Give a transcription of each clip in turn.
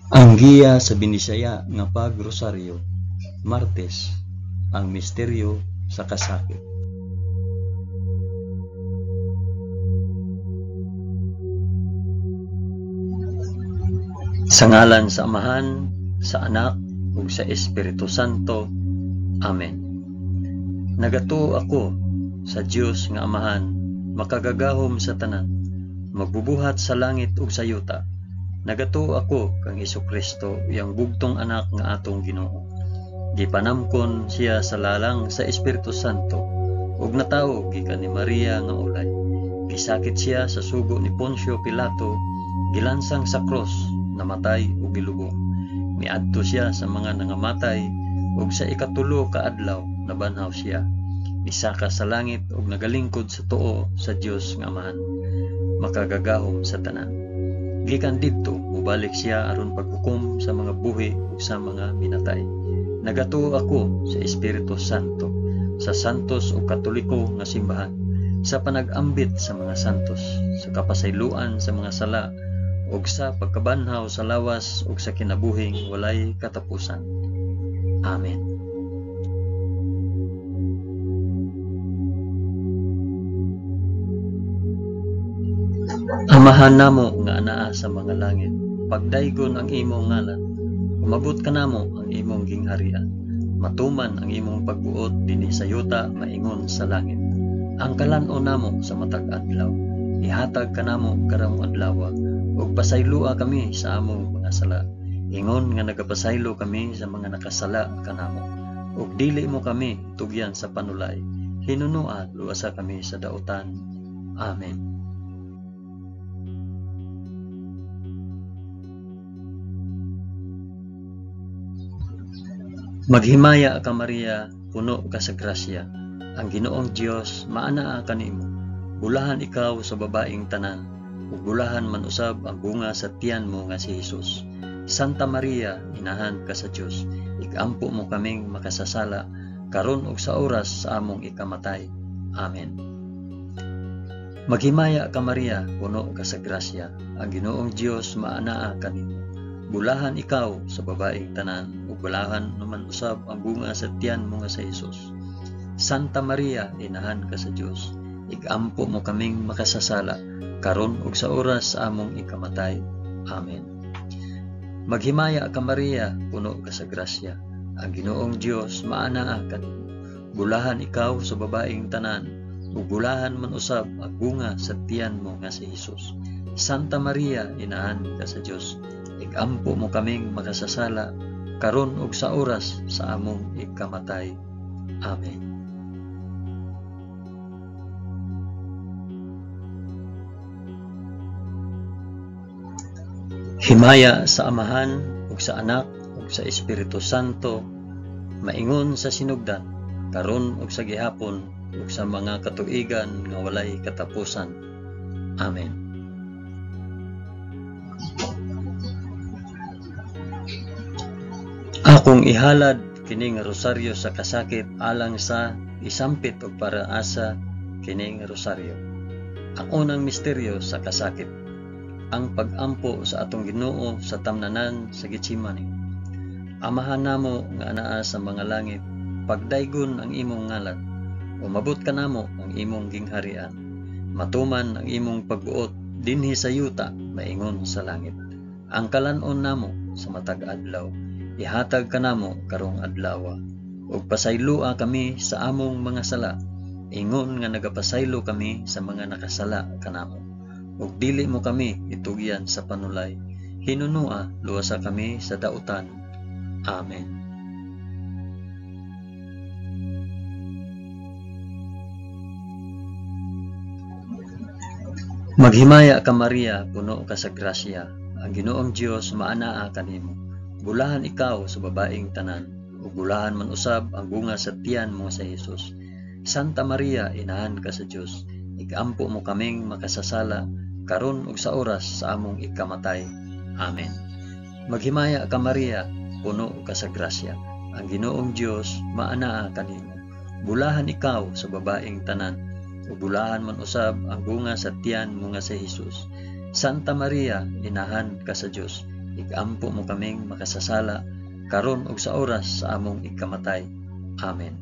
Ang giya sa Binisaya nga pag-rosaryo, Martes, ang misteryo sa kasakit. Sa ngalan sa Amahan, sa Anak, ug sa Espiritu Santo. Amen. Nagatuo ako sa Dios nga Amahan, makagagahom sa tanan, magbubuhat sa langit ug sa yuta. Nagatuo ako kang Hesukristo, iyang bugtong anak nga atong Ginoo. Gipanamkon siya sa lalang sa Espiritu Santo ug natawo gikan ni Maria nga ulay. Gisakit siya sa sugo ni Poncio Pilato, gilansang sa krus, namatay ug gilubong. Miadto siya sa mga nangamatay ug sa ikatulo ka adlaw nabanhaw siya. Misaka sa langit ug nagalingkod sa tuo sa Dios nga Amahan, makagagahom sa tanan. Gikan didto mobalik siya aron paghukom sa mga buhi ug sa mga minatay. Nagatuo ako sa Espiritu Santo, sa santos ug katoliko nga simbahan, sa panag-ambit sa mga santos, sa kapasayloan sa mga sala, ug sa pagkabanhaw sa lawas ug sa kinabuhing walay katapusan. Amen. Amahan namo nga anaa sa mga langit, pagdaygon ang imong ngalan, umabot kanamo ang imong gingharian, matuman ang imong pagbuot dinhi sa yuta maingon sa langit. Ang kalan-on namo sa matag adlaw, ihatag kanamo karong adlaw, ug pasayloa kami sa among mga sala, ingon nga nagapasaylo kami sa mga nakasala kanamo. Ug dili mo kami tugyan sa panulay, hinunua luwasa kami sa dautan. Amen. Maghimaya ka Maria, puno ka sa grasya. Ang Ginoong Dios maanaa kanimo. Bulahan ikaw sa babaeng tanan, ug bulahan man usab ang bunga sa tiyan mo nga si Hesus. Santa Maria, inahan ka sa Dios, ikampo mo kaming makasasala karon ug sa oras sa among ikamatay. Amen. Maghimaya ka Maria, puno ka sa grasya. Ang Ginoong Dios maanaa kanimo. Bulahan ikaw sa babaeng tanan, ug bulahan naman usab ang bunga sa tiyan mo nga sa Hesus. Santa Maria, inahan ka sa Dios, ikampo mo kaming makasasala, karon ug sa oras sa among ikamatay. Amen. Maghimaya ka Maria, puno ka sa grasya. Ang Ginoong Dios maanaa kanimo. Bulahan ikaw sa babaeng tanan, ug bulahan man usab ang bunga sa tiyan mo nga si Hesus. Santa Maria, inahan ka sa Dios, ikampo mo kaming makasasala, karon ug sa oras sa among ikamatay. Amen. Himaya sa Amahan ug sa Anak ug sa Espiritu Santo, maingon sa sinugdan, karon ug sa gihapon ug sa mga katuigan nga walay katapusan. Amen. Akong ihalad kining rosaryo sa kasakit alang sa isampit og para asa kining rosaryo. Ang unang misteryo sa kasakit, ang pag-ampo sa atong Ginoo sa tamnanan sa Getsemani. Amahan namo nga anaa sa mga langit, pagdaygon ang imong ngalan, umabot kanamo ang imong gingharian, matuman ang imong pagbuot dinhi sa yuta maingon sa langit. Ang kalan-on namo sa matag adlaw, ihatag kanamo karong adlaw, ug pasayloa kami sa among mga sala, ingon nga nagapasaylo kami sa mga nakasala kanamo. Ug dili mo kami itugyan sa panulay, hinunua luwasa kami sa dautan. Amen. Maghimaya ka Maria, puno ka sa grasya. Ang Ginoong Dios maanaa kanimo. Bulahan ikaw sa babaeng tanan, ug bulahan man usab ang bunga sa tiyan mo sa Hesus. Santa Maria, inahan ka sa Dios, ikampo mo kaming makasasala, karon ug sa oras sa among ikamatay. Amen. Maghimaya ka Maria, puno ka sa grasya. Ang Ginoong Dios maanaa kanimo. Bulahan ikaw sa babaeng tanan, ug bulahan man usab ang bunga sa tiyan mo nga si Hesus. Santa Maria, inahan ka sa Dios, Igampo mo kaming makasasala, karon ug sa oras sa among ikamatay. Amen.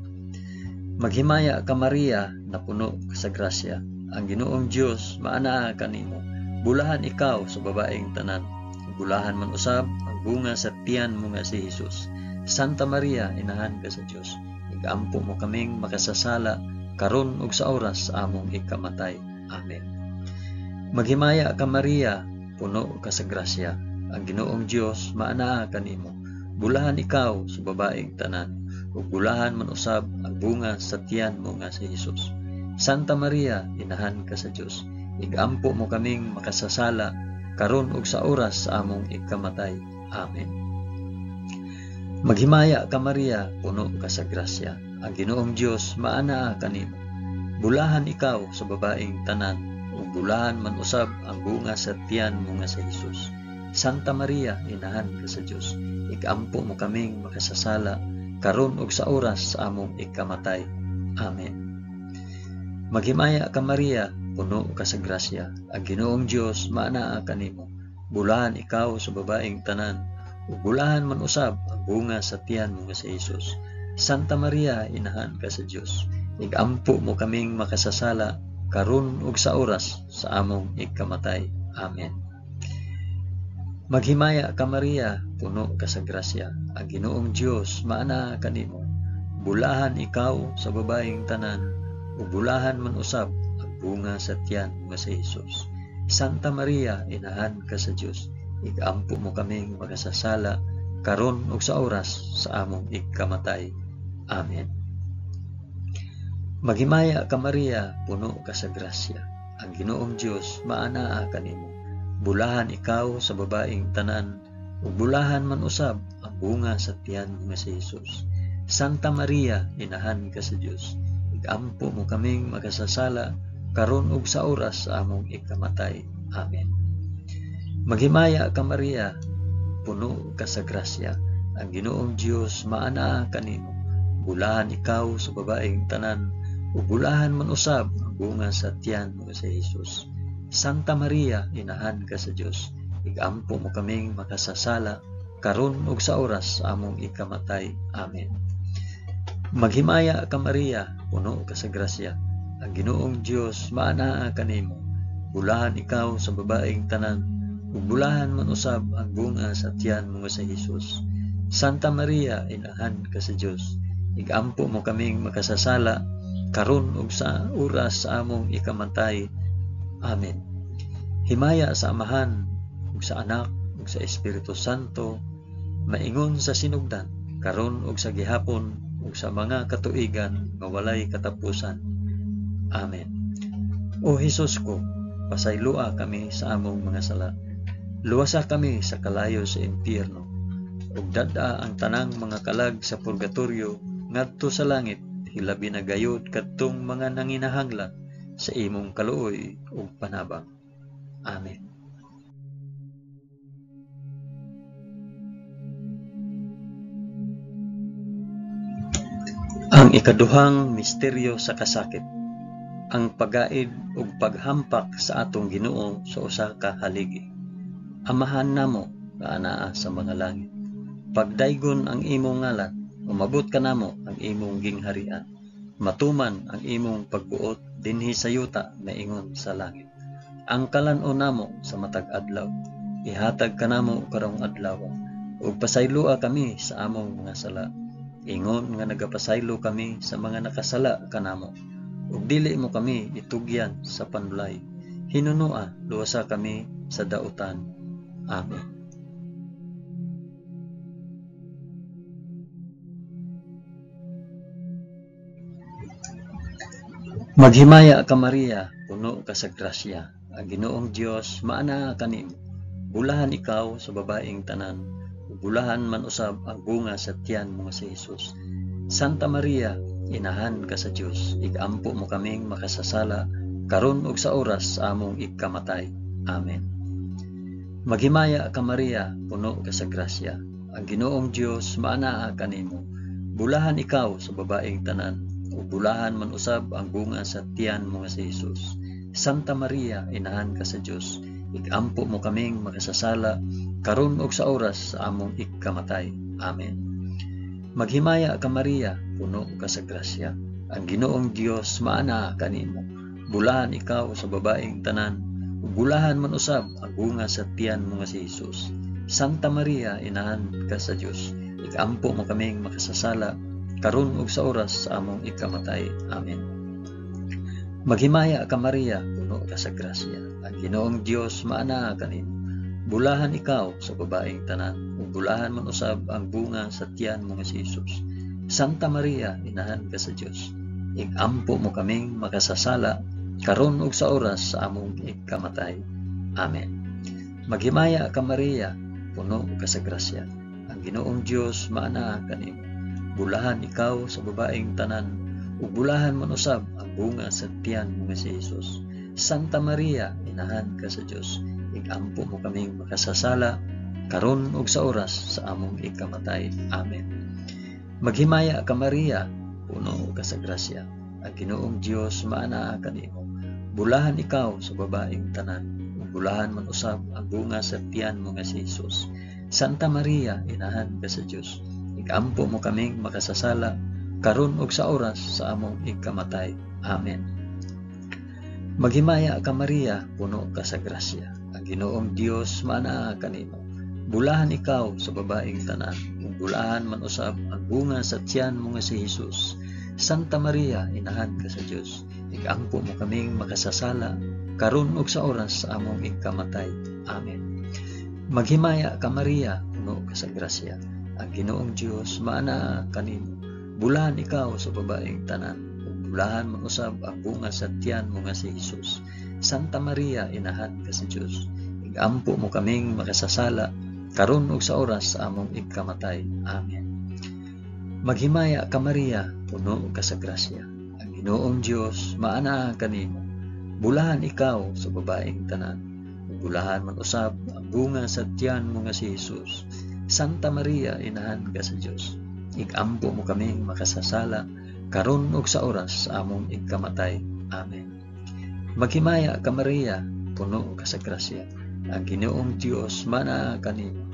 Maghimaya ka Maria, napuno ka sa grasya. Ang Ginoong Dios maanaa kanimo. Bulahan ikaw sa babaeng tanan. Bulahan man usab ang bunga sa tiyan mo nga si Hesus. Santa Maria, inahan ka sa Dios. Igampo mo kaming makasasala karon ug sa oras sa among ikamatay. Amen. Maghimaya ka Maria, puno ka sa grasya. Ang Ginoong Dios maanaa kanimo. Bulahan ikaw sa babaeng tanan, ug bulahan man usab ang bunga sa tiyan mo nga si Hesus. Santa Maria, inahan ka sa Dios. Igampo mo kaming makasasala karon ug sa oras sa among ikamatay. Amen. Maghimaya ka Maria, puno ka sa grasya. Ang Ginoong Dios maanaa kanimo. Bulahan ikaw sa babaeng tanan, ug bulahan man usab ang bunga sa tiyan mo nga si Hesus. Santa Maria, inahan ka sa Dios. Igampo mo kaming makasasala karon ug sa oras sa among ikamatay. Amen. Maghimaya ka Maria, puno ka sa grasya. Ang Ginoong Dios maanaa kanimo. Bulahan ikaw sa babaeng tanan, ug bulahan man usab ang bunga sa tiyan mo nga si Hesus. Santa Maria, inahan ka sa Dios. Igampo mo kaming makasasala karon ug sa oras sa among ikamatay. Amen. Maghimaya ka Maria, puno ka sa grasya. Ang Ginoong Dios maanaa kanimo. Bulahan ikaw sa babaeng tanan, ug bulahan man usab ang bunga sa tiyan mo nga si Hesus. Santa Maria, inahan ka sa Dios. Igampo mo kaming makasasala karon ug sa oras sa among ikamatay. Amen. Maghimaya ka Maria, puno ka sa grasya. Ang Ginoong Dios maanaa kanimo. Bulahan ikaw sa babaeng tanan, ug bulahan man usab ang bunga sa tiyan mo nga si Hesus. Santa Maria, inahan ka sa Dios. Igampo mo kaming makasasala karon ug sa oras sa among ikamatay. Amen. Maghimaya ka Maria, puno ka sa grasya. Ang Ginoong Dios maanaa kanimo. Bulahan ikaw sa babaeng tanan, ug bulahan man usab ang bunga sa tiyan mo nga si Hesus. Santa Maria, inahan ka sa Dios. Igampo mo kaming makasasala karon ug sa oras sa among ikamatay. Amen. Maghimaya ka Maria, puno ka sa grasya. Ang Ginoong Dios maanaa kanimo. Bulahan ikaw sa babaeng tanan, ug bulahan man usab ang bunga sa tiyan mo nga si Hesus. Santa Maria, inahan ka sa Dios. Igampo mo kaming makasasala karon ug sa oras sa among ikamatay. Amen. Himaya sa Amahan ug sa Anak ug sa Espiritu Santo, maingon sa sinugdan, karon ug sa gihapon ug sa mga katuigan nga walay katapusan. Amen. O Hesus ko, pasayloa kami sa among mga sala. Luwasa kami sa kalayo sa impyerno, ug dad-a ang tanang mga kalag sa purgatorio ngadto sa langit, hilabi na gayud kadtong mga nanginahanglan sa imong kaluoy ug panabang. Amen. Ang ikaduhang misteryo sa kasakit, ang pagaid ug paghampak sa atong Ginoo sa usa ka haligi. Amahan namo nga anaa sa mga langit. Pagdaygon ang imong ngalan, umabot kanamo ang imong gingharian. Matuman ang imong pagbuot dinhi sa yuta maingon sa langit. Ang kalan-on namo sa matag adlaw, ihatag kanamo karong adlaw, ug pasayloa kami sa among mga sala, ingon nga nagapasaylo kami sa mga nakasala kanamo. Ug dili mo kami itugyan sa panulay, hinunoa luwasa kami sa dautan. Amen. Maghimaya ka Maria, puno ka sa grasya. Ang Ginoong Dios maanaa kanimo. Bulahan ikaw sa babaeng tanan, ug bulahan man usab ang bunga sa tiyan mo nga si Hesus. Santa Maria, inahan ka sa Dios, igampo mo kaming makasasala karon ug sa oras sa among ikamatay. Amen. Maghimaya ka Maria, puno ka sa grasya. Ang Ginoong Dios maanaa kanimo. Bulahan ikaw sa babaeng tanan, ug bulahan man usab ang bunga sa tiyan mo nga si Hesus. Santa Maria, inahan ka sa Dios, igampo mo kaming makasasala karon ug sa oras sa among ikamatay. Amen. Maghimaya ka Maria, puno ka sa grasya. Ang Ginoong Dios maanaa kanimo. Bulahan ikaw sa babaeng tanan, ug bulahan man usab ang bunga sa tiyan mo nga si Hesus. Santa Maria, inahan ka sa Dios, ikampo mo kaming makasasala, karon ug sa oras sa among ikamatay. Amen. Maghimaya ka Maria, puno ka sa grasya. Ang Ginoong Dios maanaa kanimo. Bulahan ikaw sa babaeng tanan, ug bulahan man usab ang bunga sa tiyan mo nga si Hesus. Santa Maria, inahan ka sa Dios, ikampo mo kaming makasasala, karon ug sa oras sa among ikamatay. Amen. Maghimaya ka Maria, puno ka sa grasya. Ang Ginoong Dios maanaa kanimo. Bulahan ikaw sa babaeng tanan, ug bulahan man usab ang bunga sa tiyan mo nga si Hesus. Santa Maria, inahan ka sa Dios, ikampo mo kaming makasasala, karon ug sa oras sa among ikamatay. Amen. Maghimaya ka Maria, puno ka sa grasya. Ang Ginoong Dios maanaa kanimo. Bulahan ikaw sa babaeng tanan, ug bulahan man usab ang bunga sa tiyan mo nga si Hesus. Santa Maria, inahan ka sa Dios, ikampo mo kaming makasasala, karon ug sa oras sa among ikamatay. Amen. Maghimaya ka Maria, puno ka sa grasya. Ang Ginoong Dios maanaa kanimo. Bulahan ikaw sa babaeng tanan, ug bulahan man usab ang bunga sa tiyan mo nga si Hesus. Santa Maria, inahan ka sa Dios, ikampo mo kaming makasasala, karon ug sa oras sa among ikamatay. Amen. Maghimaya ka Maria, puno ka sa grasya. Ang Ginoong Dios maanaa kanimo. Bulahan ikaw sa babaeng tanan, ug bulahan man usab ang bunga sa tiyan mo nga si Hesus. Santa Maria, inahan ka sa Dios, ikampo mo kaming makasasala, karon ug sa oras sa among ikamatay. Amen. Maghimaya ka Maria, puno ka sa grasya. Ang Ginoong Dios maanaa kanimo. Bulahan ikaw sa babaeng tanan, ug bulahan man usab ang bunga sa tiyan mo nga si Hesus. Santa Maria, inahan ka sa Dios, ikampo mo kaming makasasala, karon ug sa oras sa among ikamatay. Amen. Maghimaya ka Maria, puno ka sa grasya. Ang Ginoong Dios maanaa kanimo.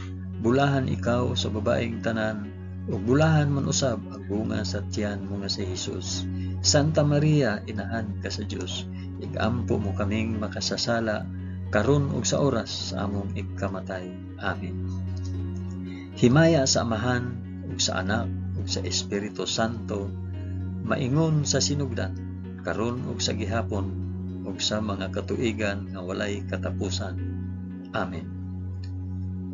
Bulahan ikaw sa babaeng tanan, ug bulahan man usab ang bunga sa tiyan mo nga si Hesus. Santa Maria, inahan ka sa Dios, ikampo mo kaming makasasala, karon ug sa oras sa among ikamatay. Amen. Himaya sa Amahan ug sa Anak ug sa Espiritu Santo, maingon sa sinugdan, karon ug sa gihapon, ug sa mga katuigan nga walay katapusan. Amen.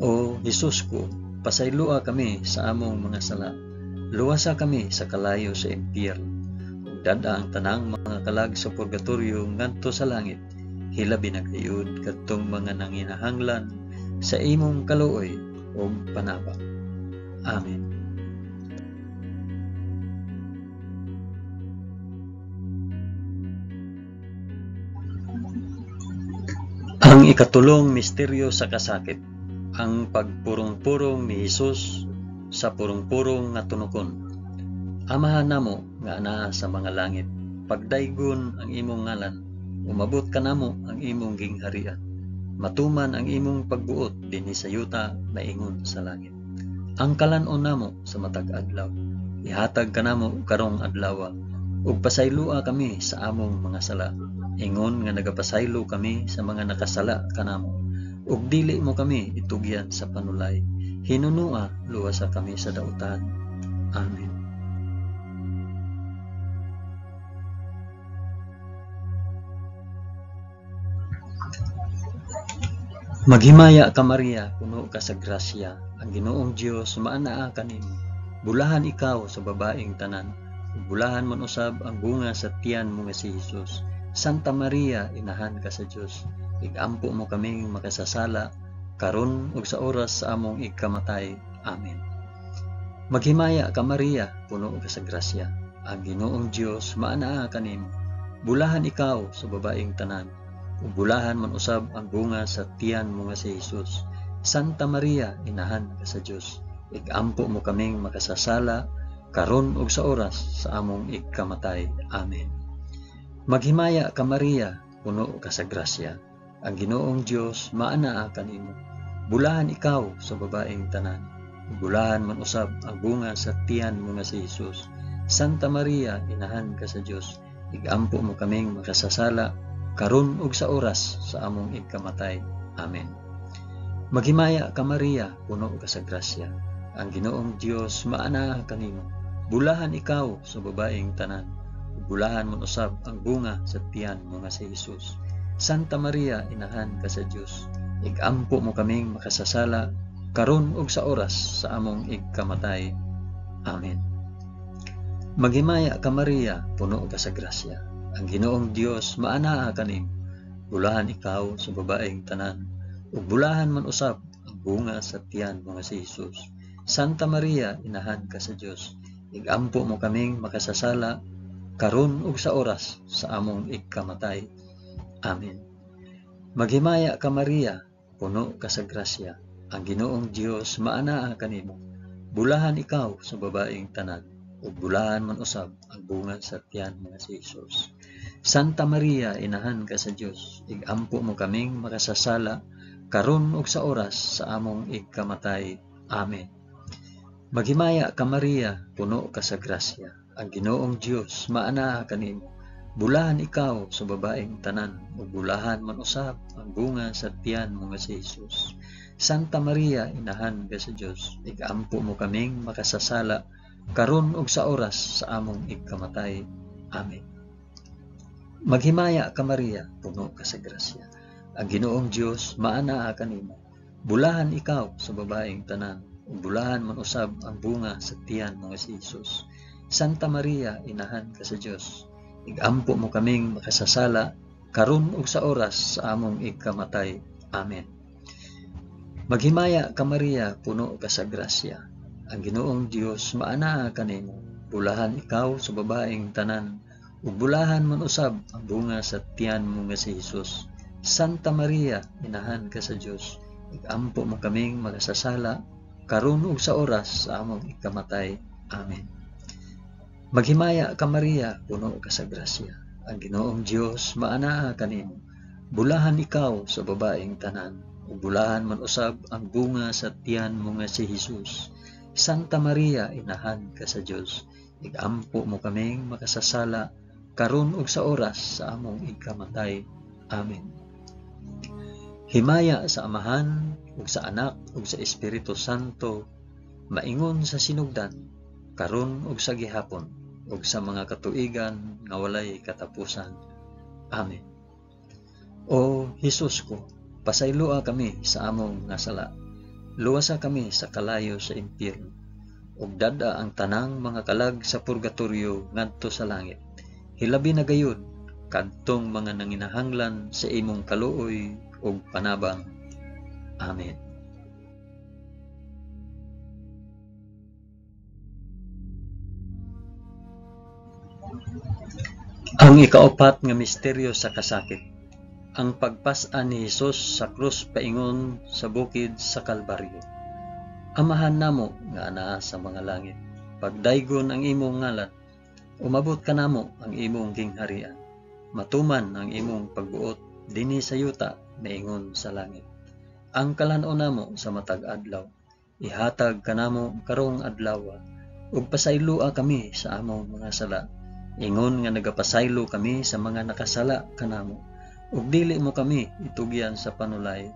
O Hesus ko, pasayloa kami sa among mga sala. Luwasa kami sa kalayo sa impyerno. Ug dad-a ang tanang mga kalag sa purgatorio ngadto sa langit. Hilabi na gayud kadtong mga nanginahanglan sa imong kaluoy ug panabang. Amen. Ang ikatulong misteryo sa kasakit, ang pagpurong-purong ni Hesus sa purong-purong nga tunokon. Amahan namo nga anaa sa mga langit, pagdaygon ang imong ngalan, umabot kanamo ang imong gingharian. Matuman ang imong pagbuot dinhi sa yuta maingon sa langit. Ang kalan-on namo sa matag adlaw, ihatag kanamo karong adlawa, ug pasayloa kami sa among mga sala, ingon nga nagapasaylo kami sa mga nakasala kanamo. Ug dili mo kami itugyan sa panulay, hinunua luwasa kami sa dautan. Amen. Maghimaya ka Maria, puno ka sa grasya. Ang Ginoong Dios maanaa kanimo. Bulahan ikaw sa babaeng tanan, ug bulahan man usab ang bunga sa tiyan mo nga si Hesus. Santa Maria, inahan ka sa Dios, igampo mo kaming makasasala, karon ug sa oras sa among ikamatay. Amen. Maghimaya ka Maria, puno ka sa grasya. Ang Ginoong Dios maanaa kanimo. Bulahan ikaw sa babaeng tanan, ug bulahan man usab ang bunga sa tiyan mo nga si Hesus. Santa Maria, inahan ka sa Dios, igampo mo kaming makasasala, karon ug sa oras sa among ikamatay. Amen. Maghimaya ka Maria, puno ka sa grasya. Ang Ginoong Dios maanaa kanimo. Bulahan ikaw sa babaeng tanan, ug bulahan man usab ang bunga sa tiyan mo nga si Hesus. Santa Maria, inahan ka sa Dios, igampo mo kaming makasasala karon ug sa oras sa among igkamatay. Amen. Maghimaya ka Maria, puno ka sa grasya. Ang Ginoong Dios maanaa kanimo. Bulahan ikaw sa babaeng tanan, ug bulahan man usab ang bunga sa tiyan mo nga si Hesus. Santa Maria, inahan ka sa Dios, igampo mo kaming makasasala karon ug sa oras sa among igkamatay. Amen. Maghimaya ka Maria, puno ka sa grasya. Ang Ginoong Dios maanaa kanimo. Bulahan ikaw sa babaeng tanan, ug bulahan man usab ang bunga sa tiyan mo nga si Hesus. Santa Maria, inahan ka sa Dios, igampo mo kaming makasasala karon ug sa oras sa among igkamatay. Amen. Maghimaya ka Maria, puno ka sa grasya. Ang Ginoong Dios maanaa kanimo. Bulahan ikaw sa babaeng tanan, ug bulahan man usab ang bunga sa tiyan mo nga si Hesus. Santa Maria, inahan ka sa Dios, igampo mo kaming makasasala karon ug sa oras sa among igkamatay. Amen. Maghimaya ka Maria, puno ka sa grasya. Ang Ginoong Dios maanaa kanimo. Bulahan ikaw sa babaeng tanan, ug bulahan man usab ang bunga sa tiyan mo nga si Hesus. Santa Maria, inahan ka sa Dios, igampo mo kaming makasasala karon ug sa oras sa among igkamatay. Amen. Maghimaya ka Maria, puno ka sa grasya. Ang Ginoong Dios maanaa kanimo. Bulahan ikaw sa babaeng tanan, ug bulahan man usab ang bunga sa tiyan mo nga si Hesus. Santa Maria, inahan ka sa Dios, igampo mo kaming makasasala karon ug sa oras sa among igkamatay. Amen. Maghimaya ka Maria, puno ka sa grasya. Ang Ginoong Dios maanaa kanimo. Bulahan ikaw sa babaeng tanan, ug bulahan man usab ang bunga sa tiyan mo nga si Hesus. Santa Maria, inahan ka sa Dios, igampo mo kaming makasasala karon ug sa oras sa among ikamatay. Amen. Maghimaya ka Maria, puno ka sa grasya. Ang Ginoong Dios maanaa kanimo. Bulahan ikaw sa babaeng tanan, ug bulahan man usab ang bunga sa tiyan mo nga si Hesus. Santa Maria, inahan ka sa Dios, igampo mo kaming makasasala karon ug sa oras sa among ikamatay. Amen. Himaya sa Amahan ug sa Anak ug sa Espiritu Santo, maingon sa sinugdan, karon ug sa gihapon, ug sa mga katuigan nga walay katapusan. Amen. O Hesus ko, pasayloa kami sa among nga sala. Luwasa kami sa kalayo sa impyerno, ug dad-a ang tanang mga kalag sa purgatorio ngadto sa langit. Hilabi na gayud kadtong mga nanginahanglan sa imong kaluoy ug panabang. Amen. Ang ikaapat nga misteryo sa kasakit, ang pagpas-an ni Hesus sa krus paingon sa bukid sa Kalbaryo. Amahan namo nga anaa sa mga langit, pagdaygon ang imong ngalan, umabot kanamo ang imong gingharian, matuman ang imong pagbuot dinhi sa yuta maingon sa langit. Ang kalan-on namo sa matag adlaw, ihatag kanamo karong adlaw, ug pasayloa kami sa among mga sala, ingon nga nagapasaylo kami sa mga nakasala kanamo, ug dili mo kami itugyan sa panulay,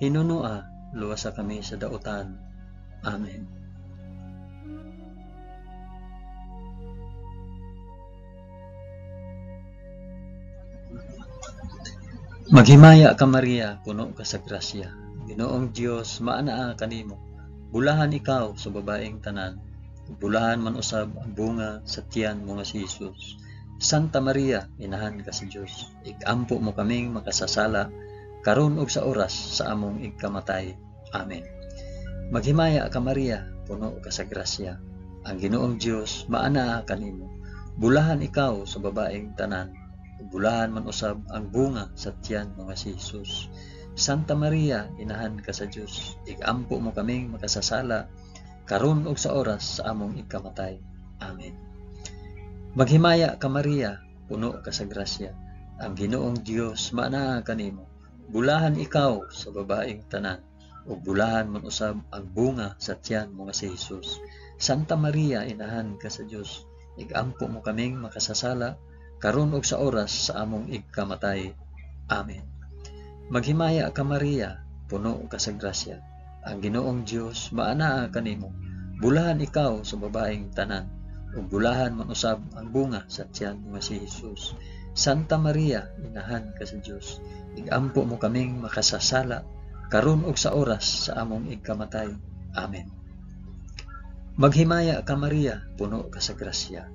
hinunoa luwasa kami sa dautan. Amen. Maghimaya ka Maria, puno ka sa grasya. Ginoong Dios maanaa kanimo. Bulahan ikaw sa babaeng tanan, ug bulahan man usab ang bunga sa tiyan mo nga si Hesus. Santa Maria, inahan ka sa Dios, igampo mo kaming makasasala karon ug sa oras sa among igkamatay. Amen. Maghimaya ka Maria, puno ka sa grasya. Ang Ginoong Dios maanaa kanimo. Bulahan ikaw sa babaeng tanan, ug bulahan man usab ang bunga sa tiyan mo nga si Hesus. Santa Maria, inahan ka sa Dios, igampo mo kaming makasasala karon ug sa oras sa among ikamatay. Amen. Maghimaya ka Maria, puno ka sa grasya. Ang Ginoong Dios maanaa kanimo. Bulahan ikaw sa babaeng tanan, ug bulahan man usab ang bunga sa tiyan mo nga si Hesus. Santa Maria, inahan ka sa Dios, igampo mo kaming makasasala karon ug sa oras sa among igkamatay. Amen. Maghimaya ka Maria, puno ka sa grasya. Ang Ginoong Dios maanaa kanimo. Bulahan ikaw sa babaeng tanan, ug bulahan man usab ang bunga sa tiyan mo nga si Hesus. Santa Maria, inahan ka sa Dios, igampo mo kaming makasasala karon ug sa oras sa among igkamatay. Amen. Maghimaya ka Maria, puno ka sa grasya.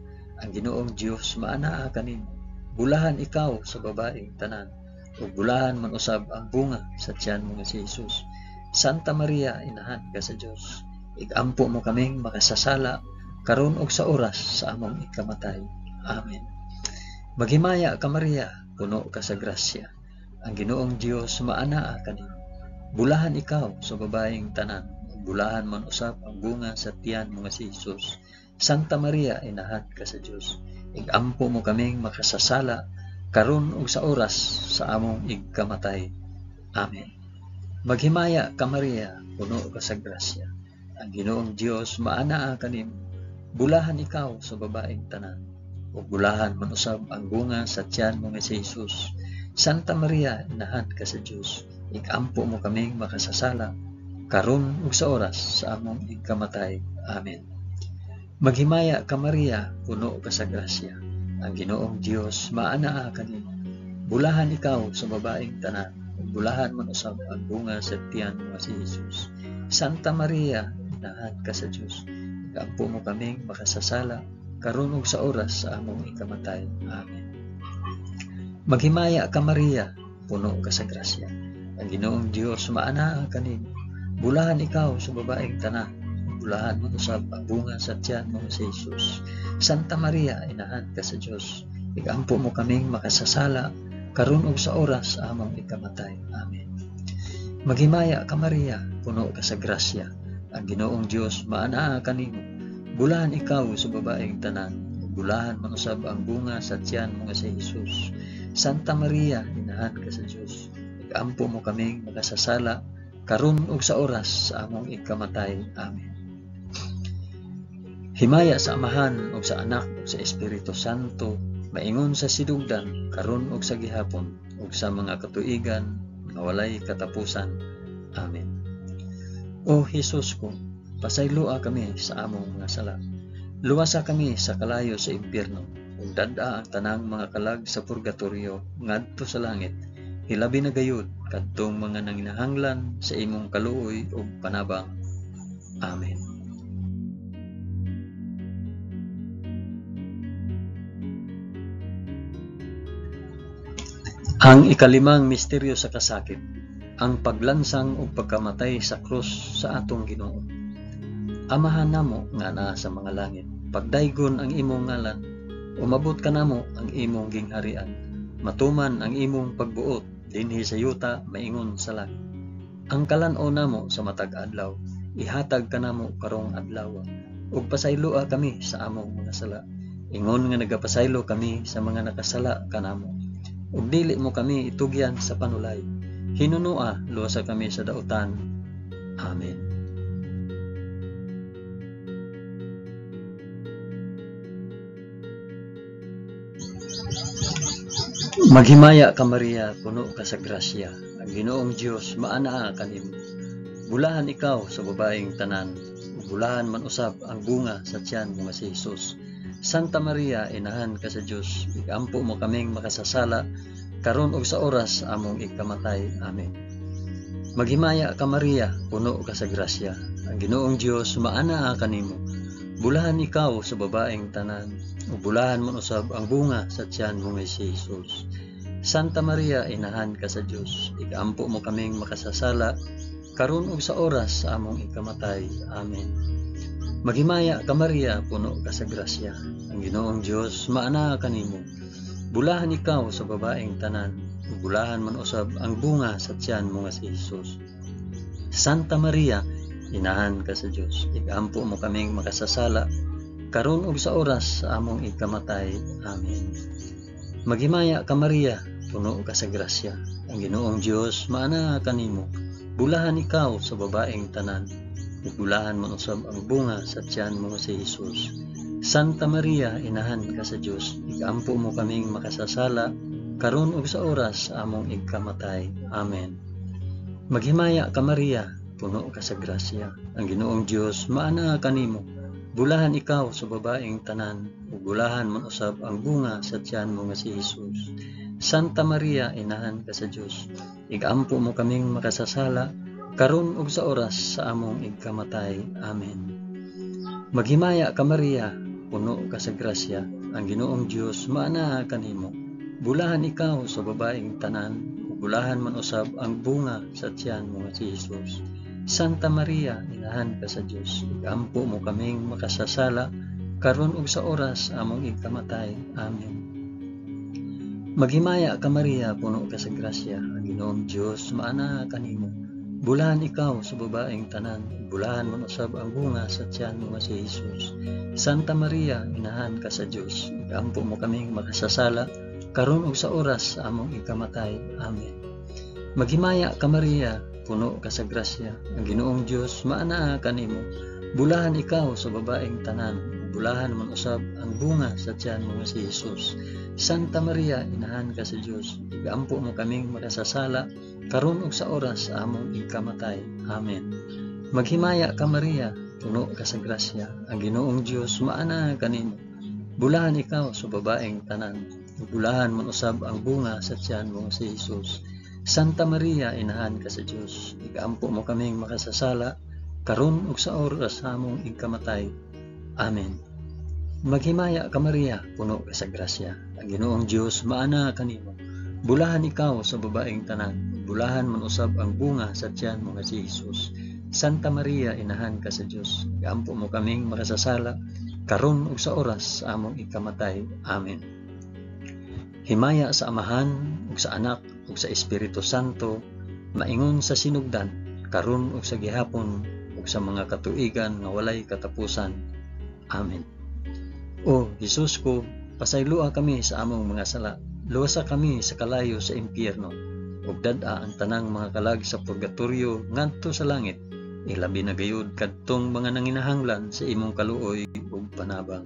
Ang Ginoong Dios maanaa kanimo. Bulahan ikaw sa babaeng tanan, ug bulahan man usab ang bunga sa tiyan mo nga si Hesus. Santa Maria, inahan ka sa Dios, igampo mo kaming makasasala karon ug sa oras sa among ikamatay. Amen. Maghimaya ka Maria, puno ka sa grasya. Ang Ginoong Dios maanaa kanimo. Bulahan ikaw sa babaeng tanan, ug bulahan man usab ang bunga sa tiyan mo nga si Hesus. Santa Maria, inahan ka sa Dios, igampo mo kaming makasasala karon ug sa oras sa among igkamatay. Amen. Maghimaya ka Maria, puno ka sa grasya. Ang Ginoong Dios maanaa kanimo. Bulahan ikaw sa babaeng tanan, ug bulahan man usab ang bunga sa tiyan mo nga si Hesus. Santa Maria, inahan ka sa Dios, igampo mo kaming makasasala karon ug sa oras sa among igkamatay. Amen. Maghimaya ka Maria, puno ka sa grasya. Ang Ginoong Dios maanaa kanimo. Bulahan ikaw sa babaeng tanan, ug bulahan man usab ang bunga sa tiyan mo nga si Hesus. Santa Maria, inahan ka sa Dios, igampo mo kaming makasasala karon ug sa oras sa among ikamatay. Amen. Maghimaya ka Maria, puno ka sa grasya. Ang Ginoong Dios maanaa kanimo. Bulahan ikaw sa babaeng tanan, ug bulahan man usab ang bunga sa tiyan mo nga si Hesus. Santa Maria, inahan ka sa Dios, igampo mo kaming makasasala karon ug sa oras sa among ikamatay. Amen. Maghimaya ka Maria, puno ka sa grasya. Ang Ginoong Dios maanaa kanimo. Bulahan ikaw sa babaeng tanan, ug bulahan man usab ang bunga sa tiyan mo nga si Hesus. Santa Maria, inahan ka sa Dios, igampo mo kaming makasasala karon ug sa oras sa among ikamatay. Amen. Himaya sa Amahan ug sa Anak ug sa Espiritu Santo, maingon sa sidugdan karon ug sa gihapon ug sa mga katuigan nga walay katapusan. Amen. O Hesus ko, pasayloa kami sa among mga sala. Luwasa kami sa kalayo sa impyerno ug dad-a ang tanang mga kalag sa purgatorio ngadto sa langit. Hilabi na gayud kadtong mga nanginahanglan sa imong kaluoy ug panabang. Amen. Ang ikalimang misteryo sa kasakit, ang paglansang ug pagkamatay sa krus sa atong Ginoo. Amahan namo nga naa sa mga langit, pagdaygon ang imong ngalan, umabot kanamo ang imong gingharian, matuman ang imong pagbuot dinhi sa yuta maingon sa langit. Ang kalan-on namo sa matag adlaw, ihatag kanamo karong adlaw, ug pasayloa kami sa among mga sala, ingon nga nagapasaylo kami sa mga nakasala kanamo. Ug dili mo kami itugyan sa panulay, hinunua luwasa kami sa dautan. Amen. Maghimaya ka Maria, puno ka sa grasya. Ang Ginoong Dios maanaa kanimo. Bulahan ikaw sa babaeng tanan, ug bulahan man usab ang bunga sa tiyan mo nga si Hesus. Santa Maria, inahan ka sa Dios, igampo mo kaming makasasala karon ug sa oras sa among ikamatay. Amen. Maghimaya ka Maria, puno ka sa grasya. Ang Ginoong Dios maanaa kanimo. Bulahan ikaw sa babaeng tanan, ug bulahan man usab ang bunga sa tiyan mo nga si Hesus. Santa Maria, inahan ka sa Dios, igampo mo kaming makasasala karon ug sa oras sa among ikamatay. Amen. Maghimaya ka Maria, puno ka sa grasya. Ang Ginoong Dios maanaa kanimo. Bulahan ikaw sa babaeng tanan, ug bulahan man usab ang bunga sa tiyan mo nga si Hesus. Santa Maria, inahan ka sa Dios, igampo mo kaming makasasala karon ug sa oras sa among ikamatay. Amen. Maghimaya ka Maria, puno ka sa grasya. Ang Ginoong Dios maanaa kanimo. Bulahan ikaw sa babaeng tanan, ug bulahan man usab ang bunga sa tiyan mo nga si Hesus. Santa Maria, inahan ka sa Dios, igampo mo kaming makasasala, karon ug sa oras sa among igkamatay. Amen. Maghimaya ka Maria, puno ka sa grasya, ang Ginoong Dios maanaa kanimo. Bulahan ikaw sa babaeng tanan, ug bulahan man usab ang bunga sa tiyan mo nga si Hesus. Santa Maria, inahan ka sa Dios, igampo mo kaming makasasala, karon ug sa oras sa among igkamatay. Amen. Maghimaya ka Maria, puno ka sa grasya, ang Ginoong Dios maanaa kanimo. Bulahan ikaw sa babaeng tanan, ug bulahan man usab ang bunga sa tiyan mo nga si Hesus. Santa Maria, inahan ka sa Dios, igampo mo kaming makasasala, karon ug sa oras among igkamatay. Amen. Maghimaya ka Maria, puno ka sa grasya, ang Ginoong Dios maanaa kanimo. Bulahan ikaw sa babaeng tanan, bulahan man usab ang bunga sa tiyan mo nga si Hesus. Santa Maria, inahan ka sa Dios, igampo mo kaming makasasala, karon ug sa oras sa among ikamatay. Amen. Maghimaya ka Maria, puno ka sa grasya, ang Ginoong Dios maanaa kanimo. Bulahan ikaw sa babaeng tanan, bulahan man usab ang bunga sa tiyan mo nga si Hesus. Santa Maria, inahan ka sa Dios, igampo mo kaming makasasala, karon ug sa oras sa among ikamatay. Amen. Maghimaya ka Maria, puno ka sa grasya, ang Ginoong Dios maanaa kanimo. Bulahan ikaw sa babaeng tanan, bulahan man usab ang bunga sa tiyan mo nga si Hesus. Santa Maria, inahan ka sa Dios, igampo mo kaming makasasala, karon ug sa oras sa among ikamatay. Amen. Maghimaya ka Maria, puno ka sa grasya, ang Ginoong Dios maanaa kanimo. Bulahan ikaw sa babaeng tanan, bulahan man usab ang bunga sa tiyan mo nga si Hesus. Santa Maria, inahan ka sa Dios, igampo mo kaming makasasala, karon ug sa oras sa among ikamatay. Amen. Himaya sa Amahan ug sa Anak ug sa Espiritu Santo, maingon sa sinugdan, karon ug sa gihapon ug sa mga katuigan nga walay katapusan. Amen. O Hesus ko, pasayloa kami sa among mga sala, luwasa kami sa kalayo sa impyerno, ug dad-a ang tanang mga kalag sa purgatorio ngadto sa langit, ilabi na gayud kadtong mga nanginahanglan sa imong kaluoy ug panabang.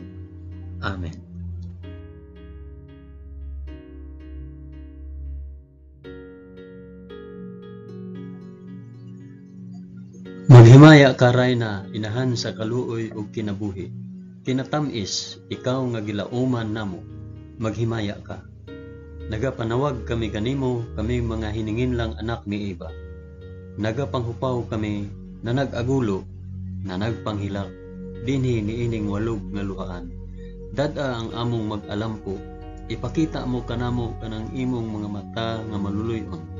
Amen. Maghimaya ka Rayna, inahan sa kaluoy ug kinabuhi. Kinatam-is, ikaw nga gilauman namo, maghimaya ka. Nagapanawag kami kanimo, kami mga hininginlang anak ni Eva. Nagapanghupaw kami na nag-agulo, na nagpanghilak, dinhi niining walog nga luhaan. Dad-a ang among mag-alampo, ipakita mo kanamo kanang imong mga mata nga maluluy-on.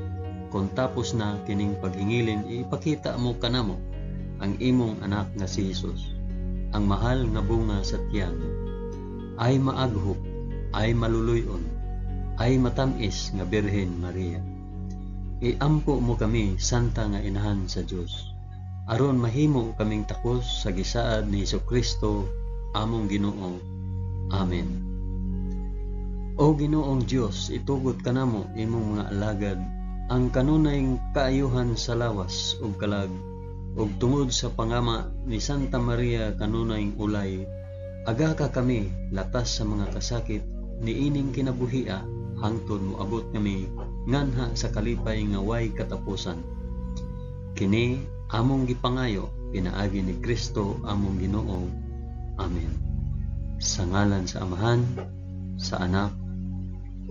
Kung tapos na kining paghingilin, ipakita mo kanamo ang imong anak nga si Hesus, ang mahal nga bunga sa tiyan. Ay maaghop, ay maluluy-on, ay matamis nga Birhen Maria. Iampo mo kami, Santa nga Inahan sa Dios, aron mahimo kaming takos sa gisaad ni Hesukristo among Ginoo. Amen. O Ginoong Dios, itugot kanamo imong mga alagad ang kanunay kaayuhan sa lawas ug kalag, ug tungod sa pangama ni Santa Maria kanunay ulay, aga ka kami latas sa mga kasakit niining kinabuhia hangtod moabot kami nganha sa kalipay nga way katapusan. Kini among gipangayo pinaagi ni Kristo among Ginoo. Amen. Sa ngalan sa Amahan, sa Anak,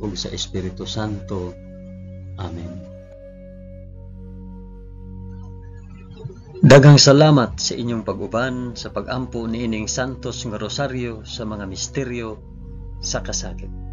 ug sa Espiritu Santo. Amen. Daghang salamat sa inyong pag-uban sa pag-ampo niining Santos nga Rosaryo sa mga misteryo sa kasakit.